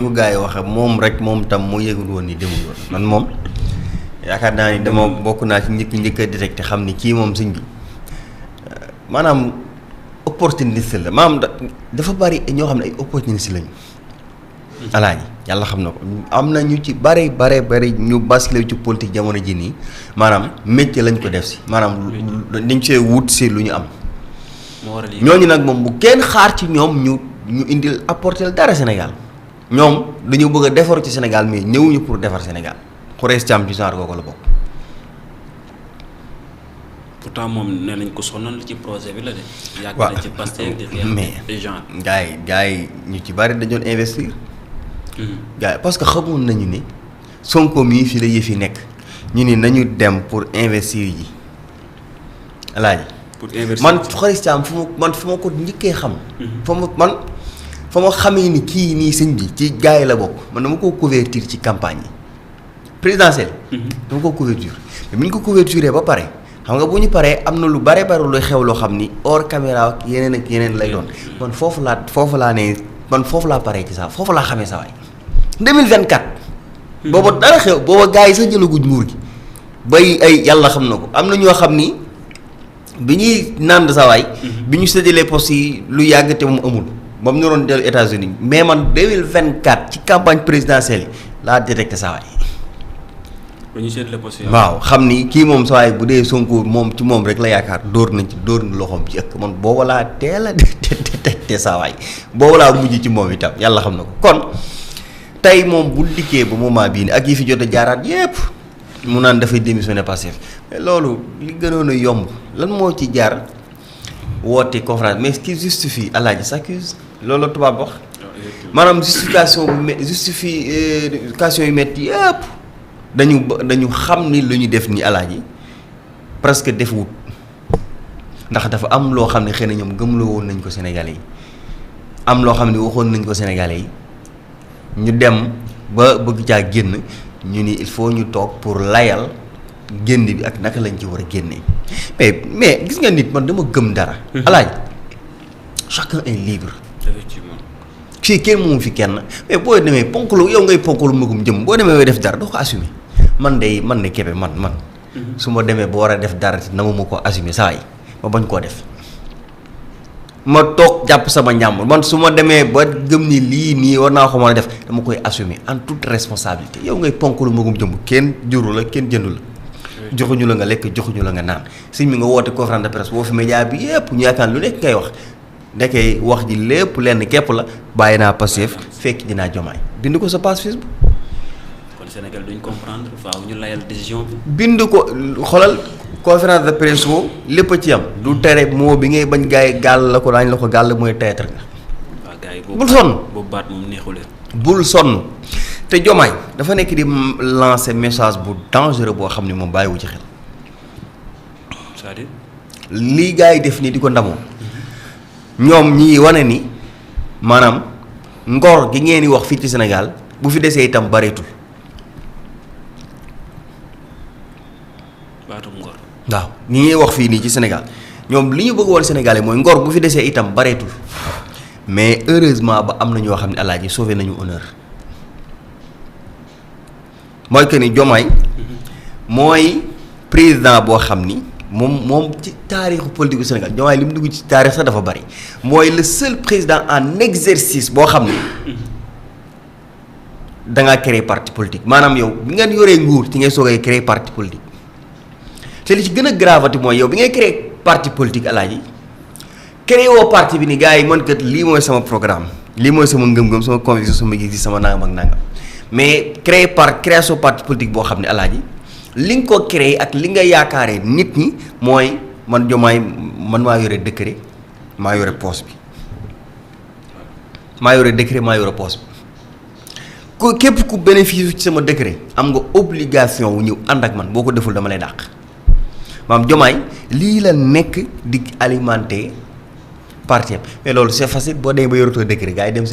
mu gars yi waxe moom rek moom tam mu yëgul woon ni demul woon man moom yaakaar naa ni dama bokk naa ci njëkk a détecté xam ni kii moom sëñ bi maanaam opportuniste la maanaam dafa bari ñoo xam ne ay opportuniste lañu. alaaji yàlla xam na ko am na ñu ci bari ñu basculé ci politique jamono ji nii maanaam métier lañ ko def si maanaam dañ see wut si lu ñu am. ñooñu nag moom bu kenn xaar ci ñoom ñu indil apporter dara Sénégal ñoom dañu bëgg a defar ci Sénégal mais ñëwuñu pour defar Sénégal Khoureyssi Thiam ci genre googu la bokk. pourtant moom nee nañ ko sonal ci projet bi la de. yàgg na ci Pastef di mais gars yi ñu ci bari dañoon investir. gars yi parce que xamoon nañu ni Sonko mii fii la yëf yi nekk ñu ni nañu dem pour investir ji alaaji. pour investir man Khoureyssi Thiam fu ma ko njëkkee xam. fa ma xamee ni kii nii sëñ bi ci gars yi la bokk man dama ko couverture ci campagne yi présidentielle. dama ko couverture mais bu ñu ko couverturé ba pare xam nga bu ñu paree am na lu bare luy xew loo xam ni hors caméra ak yeneen lay doon man foofu laa paree ci saa foofu laa xamee saa waay 2024. booba dara xew booba gars yi sax jëlaguñ nguur gi bay ay yàlla xam na ko am na ñoo xam ni bi ñuy nand saa waay bi ñu séddalee postes yi lu yàgg te mu amul. ba mu ñoroon dellu États-Unis mais man 2024 ci campagne présidentielle yi laa détecté saa waay. ba ñu seetlee postes waaw xam ni kii moom saa waay bu dee Sonko moom ci moom rek la yaakaar dóor na loxoom ci ëkk man booba laa teel a détecté saa waay booba laa mujj ci moom itam yàlla xam na ko kon tey moom bu dikkee ba moment bii nii ak yi fi jot a jaaraat yépp mu naan dafay démissionné Pastef mais loolu li gënoon a yomb lan moo ci jaar woote conférence mais ce qui justifie Alaaji s'accuse loolu la tubaab wax maanaam justification yu metti yëpp dañu xam ni lu ñu def ni Alaaji presque def wut ndax dafa am loo xam ne xëy na ñoom gëmloo woon nañ ko Sénégalais yi am loo xam ne waxoon nañ ko Sénégalais yi ñu dem ba bëgg caa génn ñu ni il faut ñu toog pour layal génn bi ak naka lañ ci war a génnee mais gis nga nit man dama gëm dara. Alaaji chacun est libre. effectivement fii kenn moomu fi kenn mais boo demee ponkalu yow ngay ponkalu magum jëm boo demee def dara doo ko assumer man de Kébé man. su ma demee ba war a def dara na ma ko assumer saa yi ma bañ koo def ma toog jàpp sama njàmbur man su ma demee ba gëm ni lii nii war naa ko mën a def dama koy assumer en toute responsabilité yow ngay ponkalu magum jëm kenn juru la kenn jëndu la. joxuñu la nga lekk joxuñu la nga naan si mi nga woote conférence de presse boo fi média bi yëpp ñu yaakaar lu nekk ngay wax ndekee wax ji lépp lenn képp la bàyyi naa Pastef fekk dinaa Diomaye bind ko sa page Facebook. kon Sénégal duñ comprendre faaw ñu layal décision bi. bind ko xoolal conférence de presse boobu lépp a ci am du tere moo bi ngay bañ gars yi gàll la ko daañu la ko gàll mooy théâtre nga. waaw gars yi bul sonn boobu baat moom neexu leen. bul sonn. te Diomaye dafa nekk di lancer message bu dangereux boo xam ne moom bàyyiwu ci xel. c'est-à-dire. lii gars yi def nii di ko ndamoo ñoom ñi wane ni maanaam ngor gi ngeen di wax fii ci Sénégal bu fi desee itam bareetul. baatum ngor. waaw ñi ngay wax fii nii ci Sénégal ñoom li ñu bëgg woon Sénégalais mooy ngor bu fi desee itam bareetul mais heureusement ba am na ñoo xam ne Alaaji sauvé nañu honneur. mooy que ni Diomaye mooy président boo xam ni moom ci taarixu politique du Sénégal Diomaye li mu dugg ci taarix sax dafa bari mooy le seul président en exercice boo xam ni da ngaa créer parti politique maanaam yow bi ngeen yoree nguur ci ngay soogay créer parti politique te li ci gën a gravati mooy yow bi ngay créer parti politique Alaaji créer woo parti bi ni gars yi man kat lii mooy sama programme lii mooy sama ngëm-ngëm sama conviction sama gis-gis sama nangam ak nangam. mais création parti politique boo xam ne Alaaji li nga ko créé ak li nga yaakaaree nit ñi mooy man Diomaye man maa yore décret maa yore poste bi maa yore décret maa yore poste bi ku képp ku bénéfice ci sama décret am nga obligation wu ñëw ànd ak man boo ko deful dama lay dàq maam Diomaye lii la nekk di alimenter parti mais loolu c'est facile boo demee ba yoratoo décret gars yi dem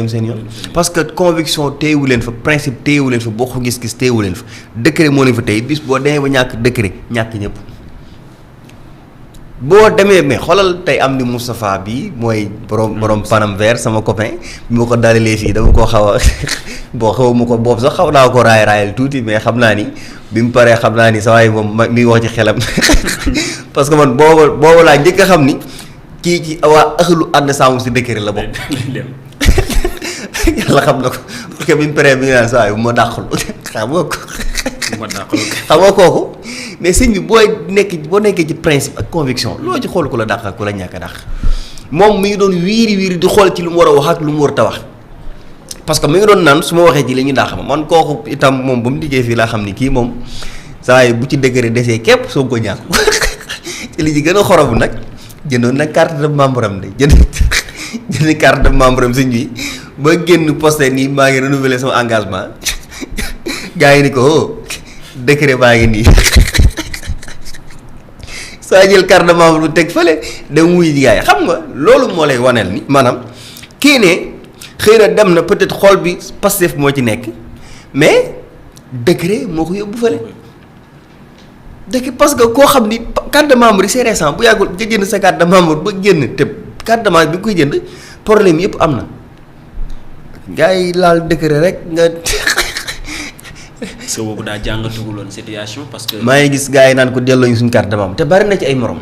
seen yoon parce que conviction téyewu leen fa principe téyewu leen fa bokk gis-gis téyewu leen fa décret moo leen fa tey bis boo demee ba ñàkk décret ñàkk ñëpp boo demee mais xoolal tey am ni Moustapha bi mooy borom panam vert sama copain bi ma ko dalalee fii dama koo xaw a boo xaw ma ko boobu sax xaw naa ko raayal tuuti mais xam naa ni bi mu paree xam naa ni saa waay moom mi ngi wax ci xelam parce que man boobu laa njëkk a xam ni kii ci waa ëxalu ànd saamu si dëkkëri la bokk. yàlla xam na ko parce que bi mu paree bi nga naan saa waay bu ma dàqul xam nga ko. xam nga kooku mais sëñ bi boo nekkee ci principe ak conviction loo ci xool ku la dàq ak ku la ñàkk a dàq moom mi ngi doon wiiri di xool ci lu mu war a wax ak lu mu war a wax parce que mi ngi doon naan su ma waxee ci li ñu dàq ma man kooku itam moom ba mu liggéey fii laa xam ni kii moom saa yi bu ci degré desee képp soo ko ñàkk ci li ci gën a xorobu nag jëndoon nag carte de membre am de jënd carte de membre am sëñ bi ba génn posté nii maa ngi renouveler sama engagement gars yi ni ko décret baa ngi nii saa jël carte de membre bu teg fële dem wuy gars yi xam nga loolu moo lay waneel ni maanaam kii ne xëy na dem na peut-être xool bi Pastef moo ci nekk mais décret moo ko yóbbu fële décret parce que koo xam ni carte de membre yi c'est récent bu yàggul nga jënd sa carte de membre ba génn te carte de membre bi nga koy jënd problème yëpp am na gars yi laal décret rek nga. est-ce que boobu daa jàngatuguloon situation parce que. maa ngi gis gars yi naan ko delloo ñu suñu carte de membre te bari na ci ay morom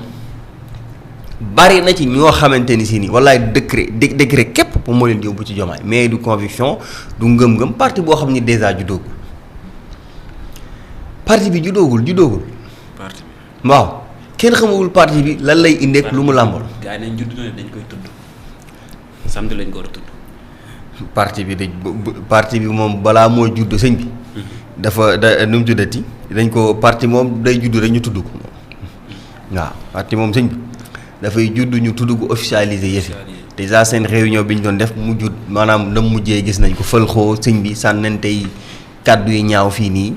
bari na ci ñoo xamante ni si nii wallaay décret képp pour moo leen di yóbbu ci Diomaye mais du conviction du ngëm-ngëm parti boo xam ni déjà juddoogul parti bi juddoogul. parti bi waaw kenn xamagul parti bi lan lay indeek lu mu làmbool. gars yi nañ judd na dañ koy tudd samedi lañ ko war a tudd. parti bi moom balaa moo judd sëñ bi. dafa nu mu tuddati dañ ko parti moom day judd rek ñu tudd ko waaw parti moom sëñ bi dafay judd ñu tudd ko officialisé yëfi déjà seen réunion bi ñu doon def mujj maanaam na mujjee gis nañ ko fëlxoo sëñ bi sànnantey kàddu yi ñaaw fii nii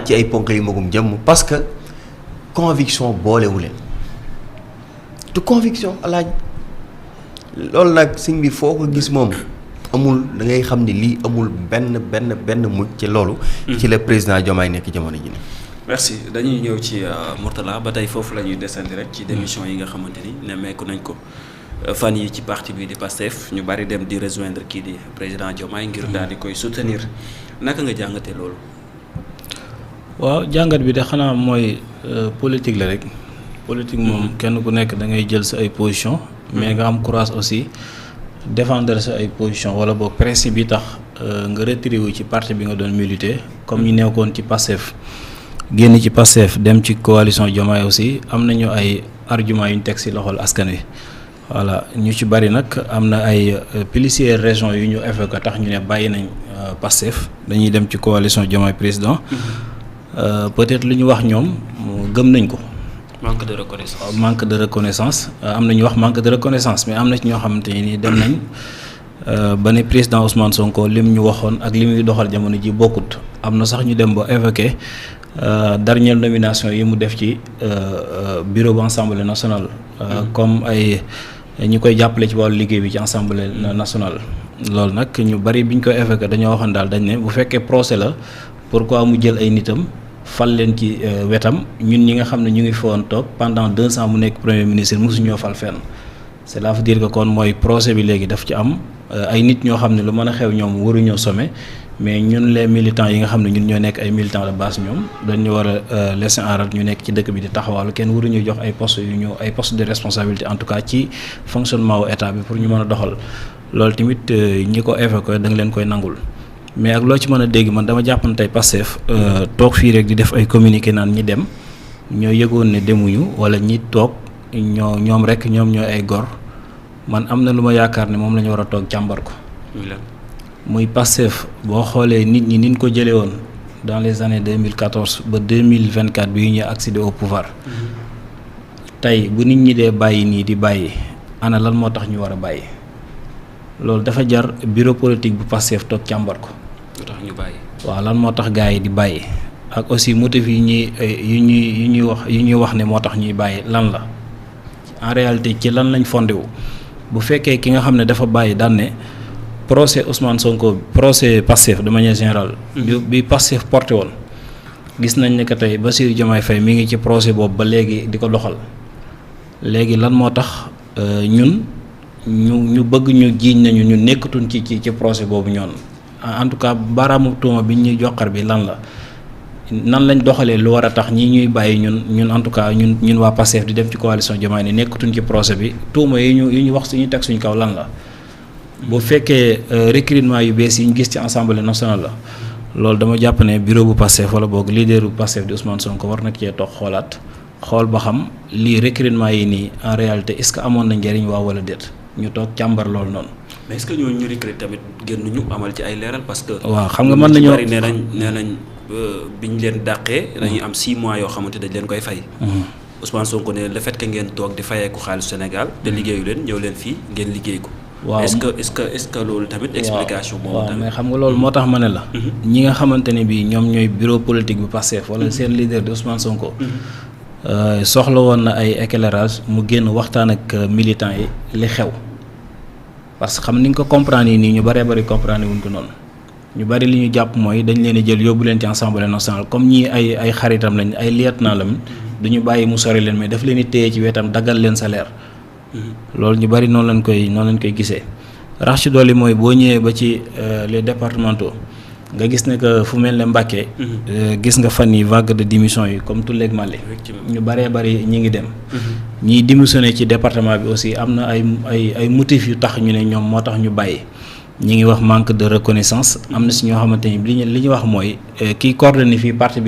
ci ay ponk yi magum jëmm parce que conviction boolewu leen te conviction alaaji loolu nag sëñ bi foo ko gis moom amul da ngay xam ni lii amul benn mujj ci loolu. ci la président Diomaye nekk jamono ji nii. merci dañuy ñëw ci Mourtalla ba tey foofu la ñuy desandi rek ci démission yi nga xamante ni nemmeeku nañ ko fan yi ci parti bi di Pastef ñu bari dem di rejoindre kii di président Diomaye ngir daal di koy soutenir naka nga jàngatee loolu. waaw jàngat bi de xanaa mooy politique la rek. politique moom kenn ku nekk da ngay jël sa ay position mais nga am courage aussi. défendre sa ay position wala boog principe bi tax nga retiré wu ci parti bi nga doon militer comme ñu nekkoon ci Pastef génn ci Pastef dem ci coalition Diomaye aussi am nañu ay arguments yu ñu teg ci loxol askan wi voilà ñu ci bari nag am na ay plusieurs régions yu ñu évoqué tax ñu ne bàyyi nañ Pastef dañuy dem ci coalition Diomaye président peut-être lu ñu wax ñoom gëm nañ ko. manque de reconnaissance am na ñu wax manque de reconnaissance mais am na ci ñoo xamante ni dem nañ ba ne président Ousmane Sonko lim ñu waxoon ak li muy doxal jamono ji bokkut am na sax ñu dem ba évoqué dernière nomination yi mu def ci bureau bu assemblée nationale. comme ay ñi koy jàppale ci wàllu liggéey bi ci assemblée nationale. loolu nag ñu bari biñ koy évoqué dañoo waxoon daal dañ ne bu fekkee procès la pourquoi mu jël ay nitam. fal leen ci wetam ñun ñi nga xam ne ñu ngi fi woon toog pendant 2 ans mu nekk premier ministre mosuñoo fal fenn cela veut dire que kon mooy procès bi léegi daf ci am ay nit ñoo xam ne lu mën a xew ñoom waruñoo sommet mais ñun les militants yi nga xam ne ñun ñoo nekk ay militants de base ñoom dañu war a laisser en rade ñu nekk ci dëkk bi di taxawaalu kenn waruñu jox ay postes ay postes de responsabilité en tout cas ci fonctionnement wu état bi pour ñu mën a doxal loolu tamit ñi ko évoqué da nga leen koy nangul. mais ak loo ci mën a dégg man dama jàppan tey Pastef toog fii rek di def ay communiqué naan ñi dem ñoo yëgoon ne demuñu wala ñi toog ñoom rek ñoom ñooy ay gor man am na lu ma yaakaar ne moom la ñu war a toog càmbar ko muy Pastef boo xoolee nit ñi niñ ko jëlee woon dans les années 2014 ba 2024 bi ñu accéder au pouvoir tey bu nit ñi dee bàyyi nii di bàyyi ana lan moo tax ñu war a bàyyi loolu dafa jar bureau politique bu Pastef toog càmbar ko. ñu bàyyi. waaw lan moo tax gars yi di bàyyi ak aussi motif yi ñuy wax ne moo tax ñuy bàyyi lan la en réalité ci lan lañ fondé wu bu fekkee ki nga xam ne dafa bàyyi daan ne procès Ousmane Sonko procès Pastef de manière générale. bi Pastef porté woon gis nañ ne que tey Bassirou Diomaye Faye mi ngi ci procès boobu ba léegi di ko doxal léegi lan moo tax ñun ñu bëgg ñu jiiñ nañu ñu nekkatuñ ci projet boobu ñoon en tout cas baaraamu tuuma bi ñuy joxar bi lan la nan lañ doxalee lu war a tax ñi ñuy bàyyi ñun en tout cas ñun waa Pastef di dem ci coalition Diomaye ni nekkatuñ ci projet bi tuuma yi ñu wax suñu teg suñu kaw lan la bu fekkee recrutement yu bees yi ñu gis ci assemblée nationale la loolu dama jàpp ne bureau bu Pastef wala boog leader bu Pastef di Ousmane Sonko war na cee toog xool ba xam lii recrutement yi nii en réalité est-ce que amoon na njëriñ waaw wala déet ñu toog càmbar loolu noonu. mais est-ce que ñooñu ñu recruter tamit génn ñu amal ci ay leeral parce que. waaw xam nga mën nañoo bari nee nañ biñ leen dàqee. dañuy am 6 mois yoo xamante dañ leen koy fay. Ousmane Sonko ne le fait que ngeen toog di fayeeku xaalis Sénégal te liggéeyu leen ñëw leen fii ngeen liggéey ko. waaw est-ce que loolu tamit explication boobu tamit. mais xam nga loolu moo tax ma ne la. ñi nga xamante ne bii ñoom ñooy bureau politique bu Pastef wala seen leader de Ousmane Sonko. soxla woon na ay éclairage mu génn waxtaan ak militants yi li xew parce que xam ni nga ko comprendre nii ñu bëree bëri comprendre wuñ ko noonu ñu bëri li ñu jàpp mooy dañ leen a jël yóbbu leen ci assemblée nationale comme ñii ay xaritam lañ ay lieutenant lañ du ñu bàyyi mu sori leen mais daf leen di téye ci wetam daggal leen salaire. loolu ñu bëri noonu lañ koy gisee rax ci dolli mooy boo ñëwee ba ci les départementaux nga gis ne que fu mel ne Mbacké gis nga fan yi vague de démission yi comme Tulle ak Mali ñu bëree bëri ñi ngi dem ñiy démissionné ci département bi aussi am na ay motifs yu tax ñu ne ñoom moo tax ñu bàyyi ñi ngi wax manque de reconnaissance am na si ñoo xamante ni li ñu wax mooy kiy coordonné fii parti bi